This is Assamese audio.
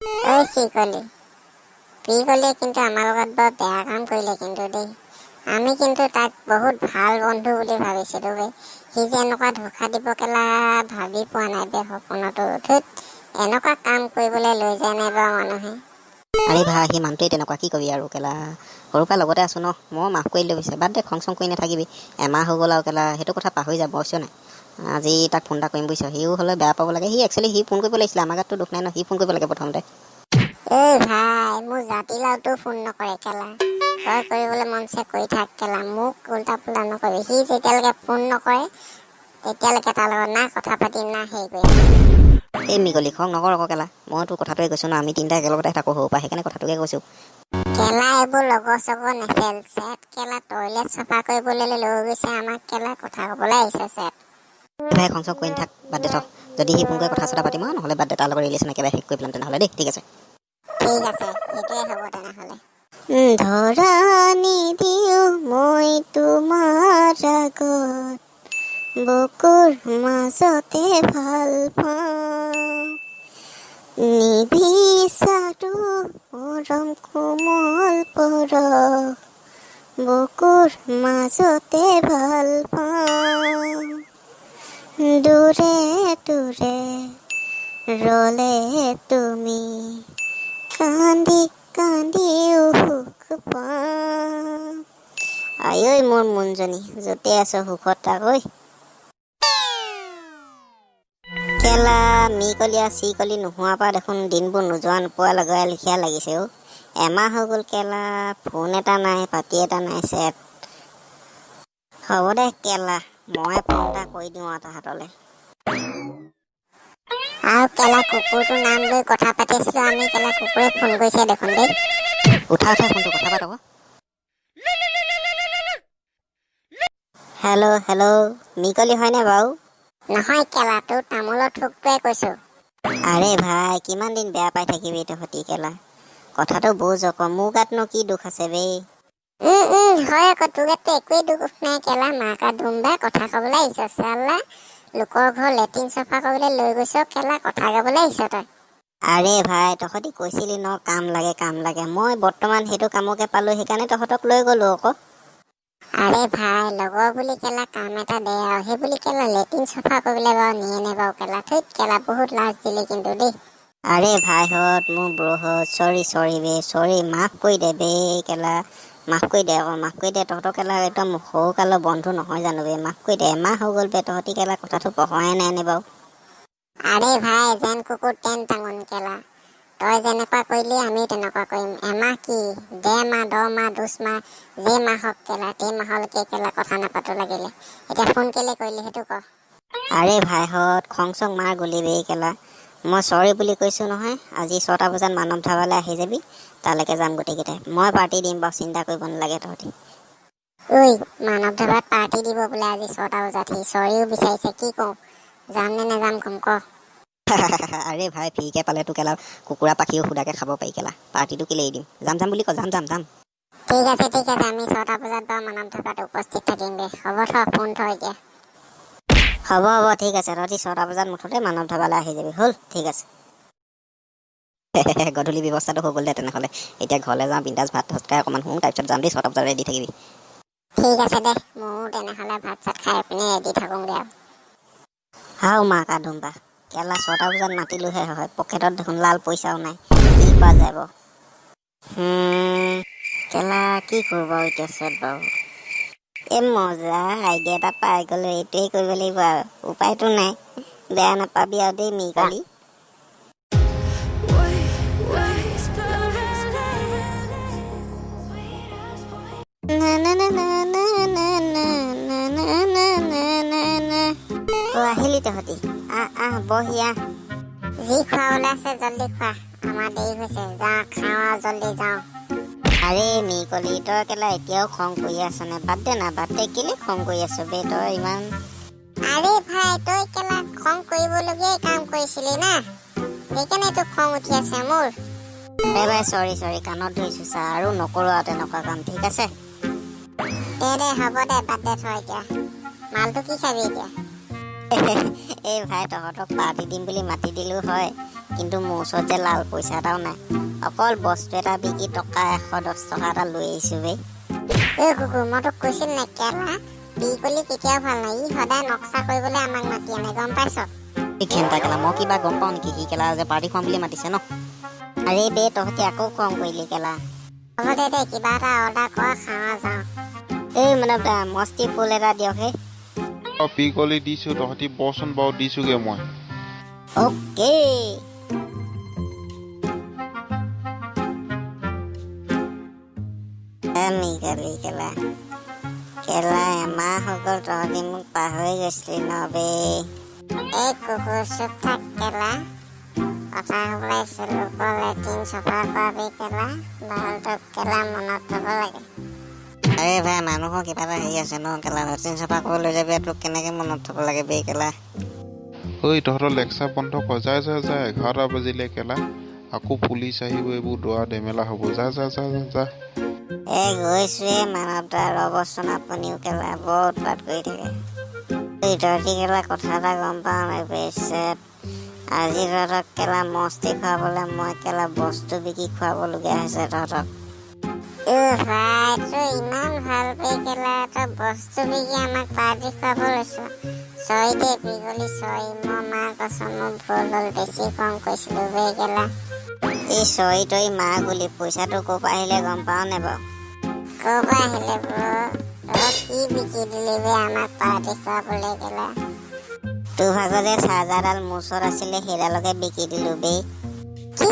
ঐ চিকলি, পিকলিয়ে কিন্তু আমাৰ লগত বৰ বেয়া কাম কৰিলে কিন্তু দেই। আমি কিন্তু তাক বহুত ভাল বন্ধু বুলি ভাবিছিলোঁ বে। সি যে এনেকুৱা ধোকা দিব কেলা ভাবি পোৱা নাই বে সপোনতো। ধুত, এনেকুৱা কাম কৰিবলৈ লৈ যায় নাই বাৰু মানুহে? আৰে ভাই, সি মানুহটোৱে তেনেকুৱা, কি কবি আৰু কেলা। সৰুৰ পৰা লগতে আছোঁ ন। মই মাফ কৰি দিলোঁ পিছে। বাদ দে, খং চং কৰি নাথাকিবি। এমাহ হৈ গ'ল আৰু কেলা, সেইটো কথা পাহৰি যাব, বুজিছ নাই? আজি তাক ফোন এটা কৰিম, বুজিছ? সিও হ'লে বেয়া পাব লাগে। সি একচুৱেলি সি ফোন কৰিব লাগিছিলে, আমাৰ গাততো দোষ নাই ন। সি ফোন কৰিব লাগে প্ৰথমতে। ঐ ভাই, মোৰ জাতিলাওটো ফোন নকৰে কেলা। তই কৰিবলৈ মন আছে কৰি থাক কেলা, মোক উল্টা পুল্টা নকৰিবি। সি যেতিয়ালৈকে ফোন নকৰে, তেতিয়ালৈকে তাৰ লগত না কথা পাতিম, না হেৰি কৰিম। এই মিকলি, খং নকৰ আকৌ কেলা। মই তোৰ কথাটোৱে কৈছোঁ ন, আমি তিনিটা একেলগতে থাকোঁ সৰুৰ পৰা, সেইকাৰণে কথাটোকে কৈছোঁ। কেলা, এইবোৰ লগৰ চগৰ নেচেল চেট কেলা। টয়লেট চফা কৰিবলৈ লৈ গৈছে আমাক কেলা, কথা ক'বলৈ আহিছে চেট। ভাই, খং চং কৰি নাথাক, বাদ দে থ। যদি সি ফোন কৰি কথা চথা পাতিম আৰু নহ'লে বাদ দে, তাৰ লগত ৰিলেশ্যন একেবাৰে শেষ কৰি পেলাম তেনেহ'লে দেই। ঠিক আছে। ঠিক আছে, সেইটোৱে হ'ব তেনেহ'লে। ধৰা নিদিওঁ মই তোমাৰ আগত, বুকুৰ মাজতে ভাল পাওঁ। নিবিচাৰো মৰম কোমল পৰশ, বুকুৰ মাজতে ভাল পাওঁ। দূৰে দূৰে ৰলে তুমি, কান্দি কান্দিও সুখ পাওঁ। আঐ মোৰ মোনজনী, য'তে আছ সুখত থাক ঐ। কেলা, মিকলীয়া চিকলি নোহোৱাৰ পৰা দেখোন দিনবোৰ নোযোৱা নোপোৱা লগাই লেখীয়া লাগিছে অ'। এমাহ হৈ গ'ল কেলা, ফোন এটা নাই, পাতি এটা নাই চেট। হ'ব দে কেলা, মই ফোন এটা কৰি দিওঁ আৰু তাহাঁতলে। আৰু কেলা, কুকুৰটোৰ নাম লৈ কথা পাতি আছিলো আমি কেলা, কুকুৰে ফোন কৰিছে দেখোন দেই। উঠা উঠা ফোনটো, কথা পাত আকৌ। হেল্ল' হেল্ল', মিকলি হয়নে বাৰু? নহয় কেলা, তোৰ তামোলৰ থোকটোৱে কৈছো। আৰে ভাই, কিমান দিন বেয়া পাই থাকিবি তহঁতি কেলা? কথাটো বুজ আকৌ, মোৰ গাতনো কি দোষ আছে বে? হয় আকৌ, তোৰ গাততো একোৱেই দোষ নাই কেলা। মাকা ধুমবা, কথা ক'বলৈ আহিছ চালা। লোকৰ ঘৰ লেট্ৰিন চফা কৰিবলৈ লৈ গৈছ কেলা, কথা গাবলৈ আহিছ তই। আৰে ভাই, তহঁতি কৈছিলি ন কাম লাগে কাম লাগে, মই বৰ্তমান সেইটো কামকে পালোঁ, সেইকাৰণে তহঁতক লৈ গ'লো আকৌ। আৰে ভাই, লগৰ বুলি কেলা কাম এটা দে আৰু, সেই বুলি কেলা লেট্ৰিন চফা কৰিবলৈ বাৰু নিয়ে নে বাৰু কেলা? ধুইত কেলা, বহুত লাজ দিলি কিন্তু দেই। আৰে ভাইহঁত, মোৰ ব্ৰহঁত, চৰি চৰি বে, চৰি, মাফ কৰি দে বে কেলা, মাফ কৰি দে আকৌ, মাফ কৰি দে। তহঁতৰ কেলা একদম সৰুকালৰ বন্ধু নহয় জানো বে? মাফ কৰি দে। এমাহ হৈ গ'ল বে, তহঁতি কেলা কথাটো পহৰাই নাই নে বাৰু? আৰে ভাই, যেন কুকুৰ তেন টাঙোন কেলা। তই যেনেকুৱা কৰিলি আমিও তেনেকুৱা কৰিম। এমাহ কি, 1.5 মাহ, 10 মাহ, 2 মাহ, যে মাহ হওক কেলা, তেই মাহলৈকে কেলা কথা নাপাতো লাগিলে। এতিয়া ফোন কেলে কৰিলি সেইটো ক। আৰে ভাইহঁত, খং চং মাৰ গ'লি বে কেলা। মই চৰি বুলি কৈছোঁ নহয়। আজি 6টা বজাত মানৱ ধাবালৈ আহি যাবি, তালৈকে যাম গোটেইকেইটাই। মই পাৰ্টি দিম বাৰু, চিন্তা কৰিব নালাগে তহঁতি। ঐ, মানৱ ধাবাত পাৰ্টি দিব বোলে আজি 6টা বজাত। সি চৰিও বিচাৰিছে। কি কওঁ, যাম নে নাযাম কম ক। আৰে ভাই, ফ্ৰীকে পালেতো কেলা কুকুৰা পাখিও সুদাকে খাব পাৰি কেলা। পাৰ্টিটো কেলে এৰি দিম? যাম যাম বুলি ক, যাম যাম যাম। ঠিক আছে ঠিক আছে, আমি 6টা বজাত বাৰু মানৱ ধাবাত উপস্থিত থাকিম দে। হ'ব, থ ফোন থ এতিয়া। হ'ব হ'ব, ঠিক আছে। তহঁতি 6টা বজাত মুঠতে মানৱ ধাবালৈ আহি যাবি। হ'ল, ঠিক আছে। গধূলি ব্যৱস্থাটো হৈ গ'ল দে তেনেহ'লে। এতিয়া ঘৰলৈ যাওঁ, বিন্দাছ ভাত চাত খাই অকণমান শুওঁ, তাৰপিছত যাম দেই। 6টা বজাত ৰেডি থাকিবি। ঠিক আছে দে, ময়ো তেনেহ'লে ভাত চাত খাই পিনে ৰেডি থাকোঁগৈ আৰু। হাও মা কাদুম্বা কেলা, 6টা বজাত মাতিলোহে হয়, পকেটত দেখোন লাল পইচাও নাই। কি কৰা যায় বাৰু? কেলা, কি কৰোঁ বাৰু এতিয়া চেট বাৰু? এই মজা আইডিয়া এটা পাই গ'লো, এইটোৱেই কৰিব লাগিব আৰু, উপায়তো নাই। বেয়া নাপাবি আৰু দেই মিকলি। না না না না না না না না না না না না না। অ, আহিলি তহঁতি? আহ আহ, বহি আহ। যি খোৱা ওলাইছে জল্দি খোৱা, আমাৰ দেৰি হৈছে। যাওঁ খাওঁ আৰু জল্দি যাওঁ। আৰে মিকলি, তই কেলা এতিয়াও খং কৰি আছনে? বাদ দে না, বাদ দে। কেলে খং কৰি আছ বে তই ইমান? আৰে ভাই, তই কেলা খং কৰিবলগীয়াই কাম কৰিছিলি না, সেইকাৰণেতো খং উঠি আছে মোৰ। আৰে ভাই, চৰি চৰি, কাণত ধৰিছো চা, আৰু নকৰো আৰু তেনেকুৱা কাম, ঠিক আছে? দে দে, হ'ব দে, বাদ দে থ। এতিয়া মালটো কি খাবি এতিয়া? এই ভাই, তহঁতক পাৰ্টি দিম বুলি মাতি দিলোঁ হয়, কিন্তু মোৰ ওচৰত যে লাল পইচা এটাও নাই। অকল বস্তু এটা বিকি টকা 110 টকা এটা লৈ আহিছোঁ বে। এই কুকুৰ, মই তোক কৈছিল নাই কেলা, বিকলি কেতিয়াও ভাল নাই। ই সদায় নক্সা কৰিবলৈ আমাক মাতি আনে, গম পাইছ? এই ঘেণ্টা কেলা, মই কিবা গম পাওঁ নেকি সি কেলা যে পাৰ্টি খুৱাম বুলি মাতিছে ন? আৰে বে, তহঁতি আকৌ খং কৰিলি কেলা। হ'ব দে দে, কিবা এটা অৰ্ডাৰ কৰ, খাওঁ যাওঁ। এই মানে মস্তি ফুল এটা দিয়ক হে। অ, পিকলি দিছোঁ, তহঁতি বহচোন বাৰু, দিছোঁগৈ মই। অ'কে। মিকলি কেলা কেলা, এমাহ হৈ গ'ল, তহঁতি মোক পাহৰি গৈছিলি ন বে? এই কুকুৰ, চুপ থাক কেলা। কথা ক'বলৈ আহিছোঁ, লোকৰ লেট্ৰিন চফা কৰাবি কেলা। ভালটোক কেলা মনত থ'ব লাগে। আৰে ভাই, মানুহৰ কিবা এটা হেৰি আছে ন কেলা। লেট্ৰিন চাফা কৰি লৈ যাবি, তোক কেনেকে মনত থ'ব লাগে বে কেলা? ঐ, তহঁতৰ লেকচাৰ বন্ধ কৰ। যা যা যা, 11টা বাজিলে কেলা। আকৌ পুলিচ আহিব, এইবোৰ দৌৰা ধেমেলা হ'ব। যা যা যা যা যা। এ গৈছোৱে মানৱ দা, ৰ'বচোন আপুনিও কেলা, বৰ উৎপাত কৰি থাকে। এই তহঁতি কেলা, কথা এটা গম পাওঁ নাই বে? চেট, আজি তহঁতক কেলা মস্তি খুৱাবলৈ মই কেলা বস্তু বিকি খুৱাবলগীয়া হৈছে তহঁতক। অ ভাই, তই ইমান ভাল বে কেলা, তই বস্তু বিকি আমাক পাৰ্টি খুৱাব লৈছ। চৰি দে বিগলি, চৰি। মই মা কচম, মোৰ ভুল হ'ল, বেছি খং কৰিছিলো বে কেলা। এই চৰি তৰি মা গুলি, পইচাটো ক'ৰ পৰা আহিলে গম পাওঁ নে বাৰু? ক'ৰ পৰা আহিলে ব্ৰ? তই কি বিকি দিলি বে আমাক পাৰ্টি খুৱাবলৈ কেলা? তোৰ ভাগৰ যে চাৰ্জাৰডাল মোৰ ওচৰত আছিলে, সেইডালকে বিকি দিলো বে। কি?